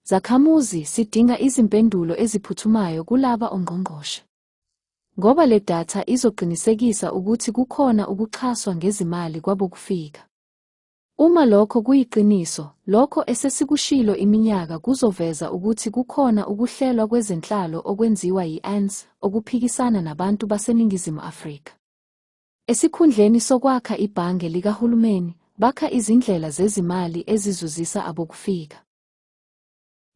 Zakhamuzi, sidinga izimpendulo eziphuthumayo kulaba ongqongqoshe. Ngoba le datha izoqinisekisa ukuthi kukhona ukuxhaswa ngezimali kwabokufika. Uma lokho kuyiqiniso, lokho esesikushilo iminyaka kuzoveza ukuthi kukhona ukuhlelwa kwezenhlalo okwenziwa yi-ANC okuphikisana nabantu baseNingizimu Afrika. Esikhundleni sokwakha ibhange likahulumeni, bakha izindlela zezimali ezizuzisa abokufika.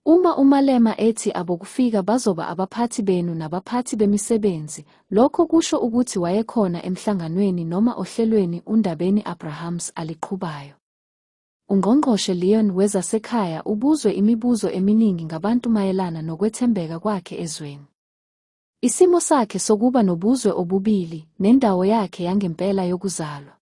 Uma uMalema ethi abokufika bazoba abaphathi benu nabaphathi bemisebenzi, lokho kusho ukuthi wayekhona emhlanganweni noma ohlelweni uNdabeni-Abrahams aliqhubayo. UNgqongqoshe Leon wezaseKhaya ubuzwe imibuzo eminingi ngabantu mayelana nokwethembeka kwakhe ezweni. Isimo sakhe sokuba nobuzwe obubili nendawo yakhe yangempela yokuzalwa.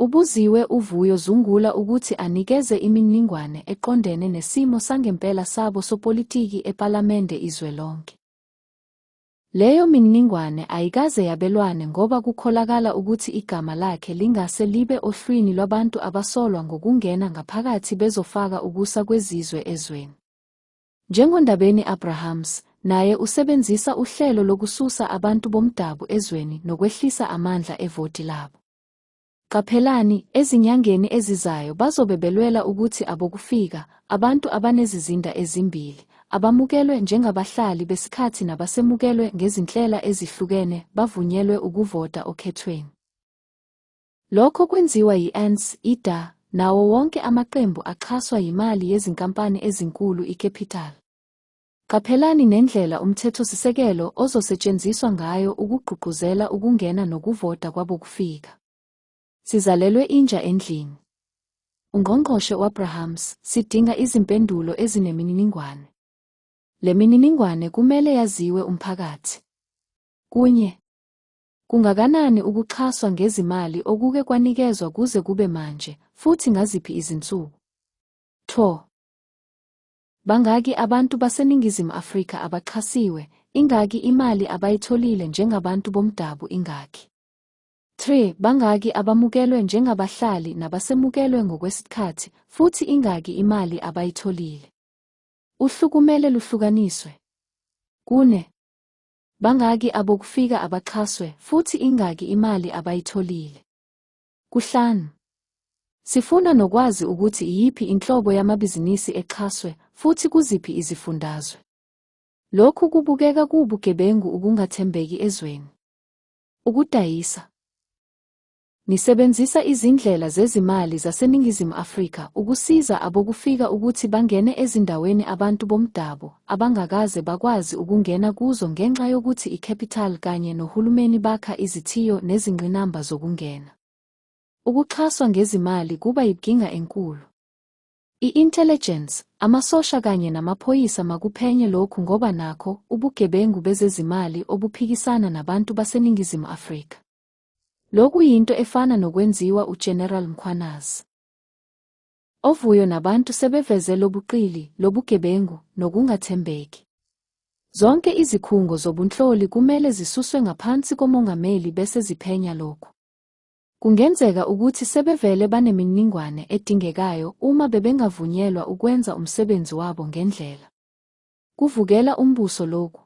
Ubuziwe uVuyo Zungula ukuthi anikeze imininingwane eqondene nesimo sangempela sabo sopolitiki ePalamende izwelonke. Leyo mininingwane ayikaze yabelwane ngoba kukholakala ukuthi igama lakhe lingase libe ohlwini lwabantu abasolwa ngokungena ngaphakathi bezofaka ukusa kwezizwe ezweni. NjengoNdabeni-Abrahams, naye usebenzisa uhlelo lokususa abantu bomdabu ezweni nokwehlisa amandla evoti labo. Qaphelani, ezinyangeni ezizayo bazobe belwela ukuthi abokufika, abantu abanezizinda ezimbili, abamukelwe njengabahlali besikhathi nabasemukelwe ngezinhlela ezihlukene bavunyelwe ukuvota okhethweni. Lokho kwenziwa yi-ANC, i-DA, nawo wonke amaqembu axhaswa yimali yezinkampani ezinkulu iCapital. Qaphelani nendlela umthethosisekelo ozosetshenziswa ngayo ukugqugquzela ukungena nokuvota kwabokufika. Sizalelwe inja endlini. Ungqongqoshe u-Abrahams, Sidinga izimpendulo ezinemininingwane. Le mininingwane kumele yaziwe umphakathi. Kunye. Kungakanani ukuxhaswa ngezimali okuke kwanikezwa kuze kube manje, futhi ngaziphi izinsuku? 2. Bangaki abantu baseNingizimu Afrika abaxhasiwe, ingaki imali abayitholile njengabantu bomdabu ingaki? 3. Bangaki abamukelwe njengabahlali nabasemukelwe ngokwesikhathi futhi ingaki imali abayitholile? Uhlu kumele luhlukaniswe. 4. Bangaki abokufika abaxhaswe futhi ingaki imali abayitholile? 5. Sifuna nokwazi ukuthi iyiphi inhlobo yamabhizinisi exhaswe futhi kuziphi izifundazwe. Lokhu kubukeka kuwubugebengu ukungathembeki ezweni. Ukudayisa. Nisebenzisa izindlela zezimali zaseNingizimu Afrika ukusiza abokufika ukuthi bangene ezindaweni abantu bomdabu abangakaze bakwazi ukungena kuzo ngenxa yokuthi iCapital kanye nohulumeni bakha izithiyo nezingqinamba zokungena. Ukuxhaswa ngezimali kuba yibkinga enkulu. I-intelligence, amasosha kanye namaphoyisa makuphenye lokhu ngoba nakho ubugebengu bezezimali obuphikisana nabantu baseNingizimu Afrika. Lokhu yinto efana nokwenziwa uGeneral Mkhwanazi. Ovuyo nabantu sebeveze lobuqili, lobugebengu, nokungathembeki. Zonke izikhungo zobunhloli kumele zisuswe ngaphansi komongameli bese ziphenya lokhu. Kungenzeka ukuthi sebevele banemininingwane edingekayo uma bebengavunyelwa ukwenza umsebenzi wabo ngendlela. Kuvukela umbuso lokhu.